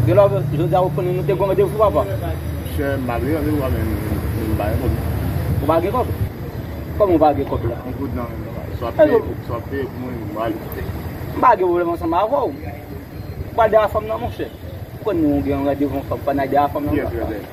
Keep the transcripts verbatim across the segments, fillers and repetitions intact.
Gen lè, jodi a, ou konnen nou te gen randevou, papa. Monchè, m pa gen randevou, men m pa gen kòb. Ou pa gen kòb? Kòman ou pa gen kòb la? Yon goud nan men m, papa. Sa w ap peye pou, sa w ap peye pou mwen, m prale. M pa gen pwoblèm ansanm avè w. Ou pral dèyè fanm nan, monchè. Ou konn nou gen yon randevou ansanm, fò n al dèyè fanm nan. Kiyès ki randevou?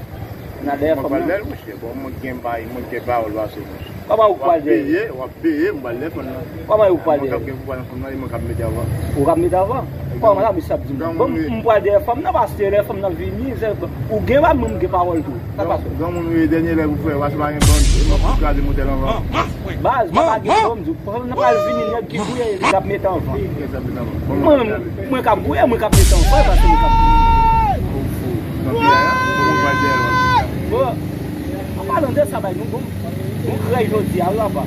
N al dèyè fanm nan. Mwen pral dèyè l, monchè. Bon, mwen gen bay, mwen gen pawòl pase, monchè. Kòman ou pral dèyè? W ap peye, w ap peye, m pral dèyè fanm nan. Kòman ou pral dèyè? Mwen k ap gen pou pale fanm nan, e mwen k ap mete avan. Ou k ap mete avan? Kòman la, misye ap di m? Bon, m, m pral dèyè fanm nan, paske lè fanm nan vini, se, ou gen pa, mwen m gen pawòl tou. Sa pase? Granmoun, wi, dènye lè pou fè, paske pa gen bandi, e mwen pou kraze motèl anvan. Baz, pa gen bandi, fanm nan pral vini, nèg ki gouye, l ap mete anvan. Mwen, mwen k ap gouye, mwen k ap mete anvan, paske mwen k ap gouye. Bon, an palan de sa, bay nou bon. Nou krèy jodi a, wi, papa.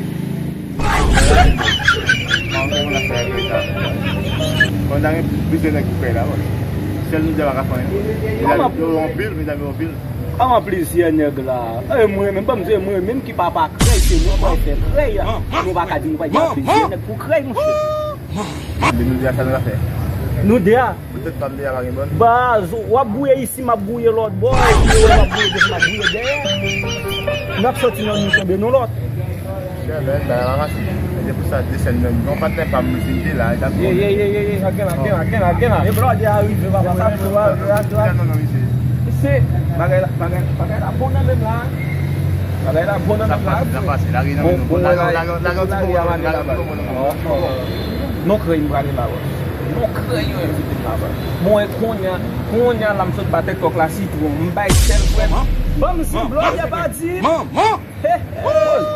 Bon, nou gen plizyè nèg pou krèy la, wi. Sèl nou de pa ka fè anyen. Medam yo anpil, medam yo anpil. Kòman plizyè nèg la? E mwen menm, ban m di, e mwen menm ki papa krèy, se mwen k pral fè krèy la. Nou pa ka di nou pa gen plizyè nèg pou krèy, monchè. Men nou de a, sa nou ka fè? Nou de a? Poutèt pa m de a pa gen bandi. Baz, w ap gouye isi, m ap gouye lòt bò, epi w ap gouye devan, m ap gouye dèyè. N ap soti nan nou tonbe nou lòt. Chè, men, bagay la fasil. Se pou sa, de sèn menm. Non, patnè pa m, misye te la, e t ap ye, ye, ye, ye, ye. Gen la, gen la, gen la, gen la. E blòdè a rive, papa, sa tou a, tou a, tou a. Non, non, misye. Misye, bagay la, bagay, bagay la bon nan menm la. Bagay la bon nan menm la. Sa pase, sa pase. Lage nan menm nou. Bon, lage, lage, lage yon ti bon lage la, lage yon ti bon lage la. Non krèy m prale la, wè. Non krèy yo envite m la, wè. Bon, e kounye a, kounye a la m sot ba tèt kòk la sitwon. M bay sèl frè m. Ban m san blòdè pa di. Manman! He, he. Yo,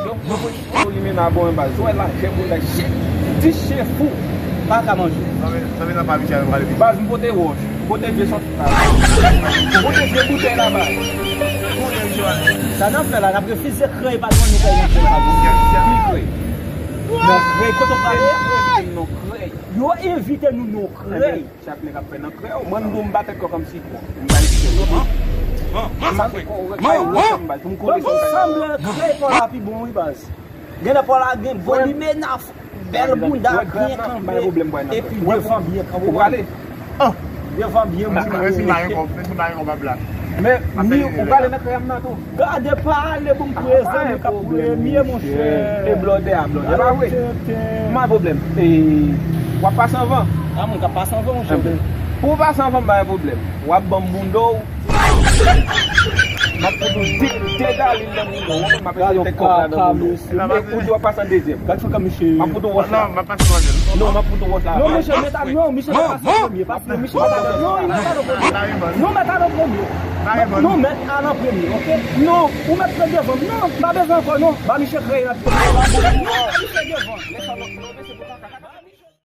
yo, yo, yo, limena bon, baz. Wè la, chen moun la, chen. Ti chen fou. Pa ka manje. Zanmi, zanmi nan pa misye, nou prale vini. Baz, m pote wòch. M pote vye sòt. M pote vye boutèy la, baz. Sa n ap fè la, n ap refize krèy, pa tande krèy, n ap fè la. Ki krèy? Non krèy, kote w prale? Non krèy. Yo envite nou non krèy. Chak nèg ap fè nan krèy, mwen m di w m ba tèt kòk an m sitwon. M ba l sitwon. M ap kòrèk, bay wòch an m ba l pou m kore sa w ka sanble krèy pa w la pi bon, wi, baz. Gen lè pa w la gen bon limena, bèl bounda, byen kanpe, epi devan byen kanpe. Ou prale? Devan byen kanpe. Mwen si m pa gen kòb, mwen si m pa gen kòb, m ap la. Men, ni ou prale nan krèy an m nan tou. Gade pale pou m prezan, nou k ap premye, monchè. E blòdè a, blòdè pa vre. M pa pwoblèm. E, w ap pase anvan? A, moun k ap pase anvan, monchè. Pou w pase anvan, m pa gen pwoblèm. W ap ban m bounda w. M ap fout ou de, de galil nan bounda w. M ap mete tèt kòk la nan bounda w. E ou di w ap pase an dezyèm. Gad frekans misye. M ap fout ou wòch la. Non, m ap pase twazyèm. Non, m ap fout ou wòch la. Non, mesye, mèt al, non, misye mèt al an premye. Paske misye mèt al an, non, li mèt al an premye. Non, mèt al an premye. Non, mèt al an premye, oke? Non, ou mèt pran devan m. Non, m pa bezwen ankò, non. Ba misye krèy la. Non, ba misye devan. Lè sa, non, non, mesye, pou kaka.